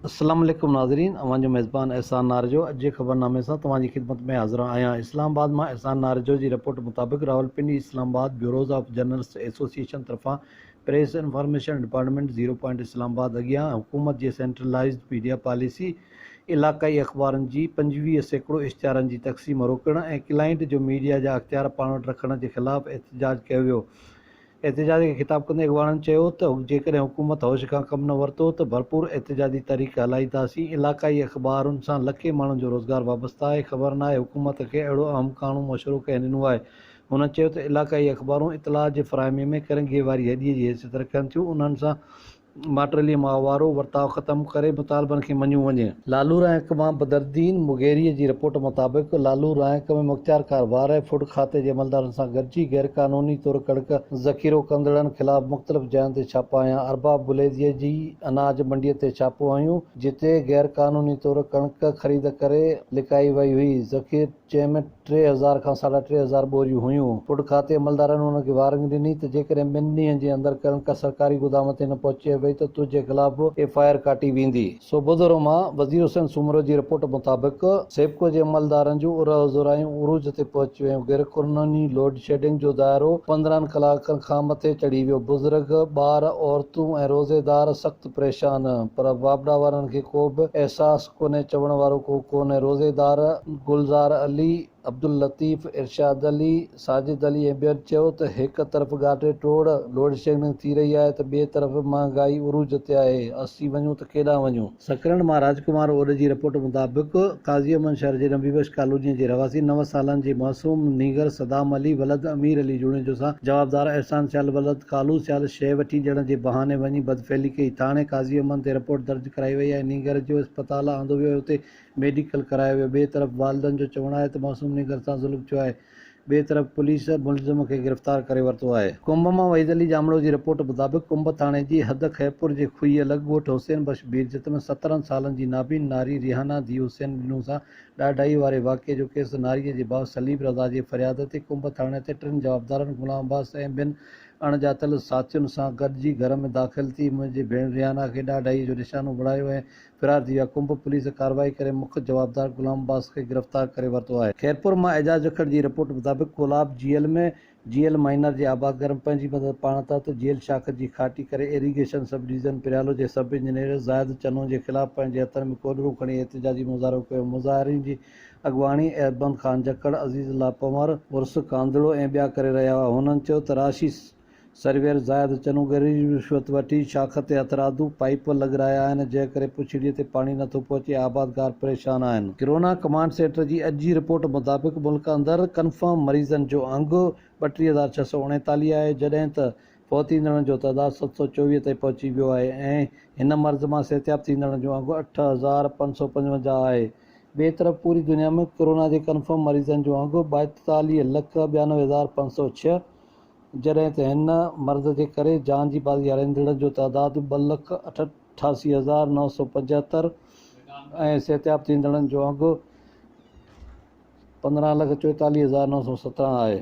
السلام عليڪم ناظرين اوهان جو ميزبان احسان ناريجو اڄ جي خبرنامي سان توهان جي خدمت ۾ حاضر آهيان اسلام آباد مان احسان ناريجو جي رپورٽ مطابق Rawalpindi Islamabad bureaus of journalist association طرفان press information department zero point Islamabad اڳيان حڪومت جي سينٽرلائيزڊ ميڊيا پاليسي علائقائي اخبارن جي 25% اشتهارن جي تقسيم روڪڻ ۽ ڪلائنٽ جو ميڊيا جا اختيار پاڻ وٽ رکڻ جي خلاف احتجاج ڪيو ويو احتجاج کي خطاب ڪندي اڳواڻن چيو ته جيڪڏهن حڪومت هوش کان ڪم نه ورتو ته ڀرپور احتجاجي تحريڪ هلائينداسين، علائقائي اخبارن سان لکين ماڻهن جو روزگار وابسته آهي، خبر ناهي حڪومت کي اهڙو احمقاڻو مشورو ڪنهن ڏنو آهي. هنن چيو ته علائقائي اخبارون اطلاعات جي فراهمي ۾ ڪرنگهي واري هڏي جي حيثيت رکن ٿيون، انهن سان ماٽيلي ماء وارو ورتاء ختم ڪري مطالبن کي مڃيو وڃي. لالو رائنڪ مان بدرالدين مغيريء جي رپورٽ مطابق لالو رائنڪ ۾ مختيارڪار وارهه فوڊ کاتي جي عملدارن سان گڏجي غيرقانوني طور ڪڻڪ ذخيرو ڪندڙن خلاف مختلف جاين تي ڇاپا هنيا. ارباب بليديء جي اناج منڊيء تي ڇاپو هنيو جتي غيرقانوني طور ڪڻڪ خريد ڪري لڪائي وئي هئي. جنهن ۾ 3000 کان ساڍا 3000 ٻوريون هيون. فوڊ کاتي عملدارن انهن کي وارنگ ڏني ته جيڪڏهن ٻن ڏينهن جي اندر ڪڻڪ سرڪاري گدام تي نه پهچي وئي ته تنهنجي خلاف ايف I R ڪاٽي ويندي. صوبودرو مان وزير حسين سومرو جي رپورٽ مطابق سيپڪو جي عملدارن جون ارهه زورايون عروج تي پهچي ويون، غيرقانوني لوڊشيڊنگ جو دائرو 15 ڪلاڪن کان مٿي چڙهي ويو، بزرگ، ٻار، عورتون ۽ روزيدار سخت پريشان، پر واپڊا وارن کي ڪو به احساس ڪونهي چوڻ وارو ڪو ڪونهي روزيدار گلزار علي، عبداللطيف، ارشاد علي، ساجد علي ۽ ٻين چيو ته هڪ طرف ڳاٽي ٽوڙ لوڊشيڊنگ ٿي رهي آهي ته ٻئي طرف مهانگائي عروج تي آهي اسين وڃون ته ڪيڏانهن وڃون. سڪرنڊ مان راجڪمار اوڏ جي رپورٽ مطابق قاضي احمد شهر جي نبي بخش ڪالونيء جي رهواسي نو سالن جي معصوم نينگر صدام علي ولد امير علي جوڻيجو سان جوابدار احسان سيال ولد ڪالو سيال شيء وٺي ڏيڻ جي بهاني وڃي بدفعلي ڪئي، ٿاڻي قاضي احمد تي رپورٽ درج ڪرائي وئي ۽ نينگر جو اسپتال آندو ويو ۽ اتي ميڊيڪل ڪرايو ويو، ٻئي طرف والدن جو چوڻ آهي ته معصوم نينگر سان ظلم ٿيو آهي، ٻئي طرف پوليس ملزم کي گرفتار ڪري ورتو آهي. ڪنب مان وحيد علي ڄامڙو جي رپورٽ مطابق ڪنب ٿاڻي جي حد خيرپور جي کوهيء لڳ ڳوٺ حسين بخش بيرجت ۾ 17 سالن جي نابين ناري ريحانه ڌيء حسين ڏنو سان ڏاڍائي واري واقعي جو ڪيس ناريء جي ڀاء سليم رضا جي فرياد تي ڪنب ٿاڻي تي ٽن جوابدارن غلام عباس ۽ ٻين اڻڄاتل ساٿين سان گڏجي گهر ۾ داخل ٿي منهنجي ڀيڻ ريحانه کي ڏاڍائي جو نشانو بڻايو ۽ فرار ٿي ويا. ڪنب پوليس ڪارروائي ڪري مک جوابدار غلام عباس کي گرفتار ڪري ورتو آهي. خيرپور مان اعجاز جکڙ جي رپورٽ مطابق ڪولاب جيل ۾ جيل مائنر جي آبادگارن پنهنجي مدد پاڻ تحت جيل شاخ جي کاٽي ڪري ايريگيشن سب ڊويزن پريالو جي سب انجنيئر زاهد چنو جي خلاف پنهنجي هٿن ۾ ڪوڏرون کڻي احتجاجي مظاهرو ڪيو مظاهرين جي اڳواڻي احمد خان جکڙ، عزيز الله پنهور، عرس ڪانڌڙو ۽ ٻيا ڪري رهيا هئا هنن چيو ته راشي سرويئر زاهد چنو ڳري رشوت وٺي شاخ تي هٿرادو پائيپ لڳرايا آهن، جنهن ڪري پڇڙيء تي پاڻي نٿو پهچي، آبادگار پريشان آهن. ڪرونا ڪمانڊ سينٽر جي اڄ جي رپورٽ مطابق ملڪ اندر ڪنفرم مريضن جو انگ 32639 آهي، جڏهن ته فوت ٿيندڙن جو تعداد 724 تائين پهچي ويو آهي ۽ هن مرض مان صحتياب ٿيندڙن جو انگ 8555 آهي. ٻئي طرف پوري دنيا ۾ ڪرونا جي ڪنفرم مريضن جو انگ 42 لک 92 هزار 506 جڏهن ته هن مرض جي ڪري جان جي بازي هارائيندڙن جو تعداد 2,88,975 ۽ صحتياب ٿيندڙن جو انگ 15,44,917 آهي.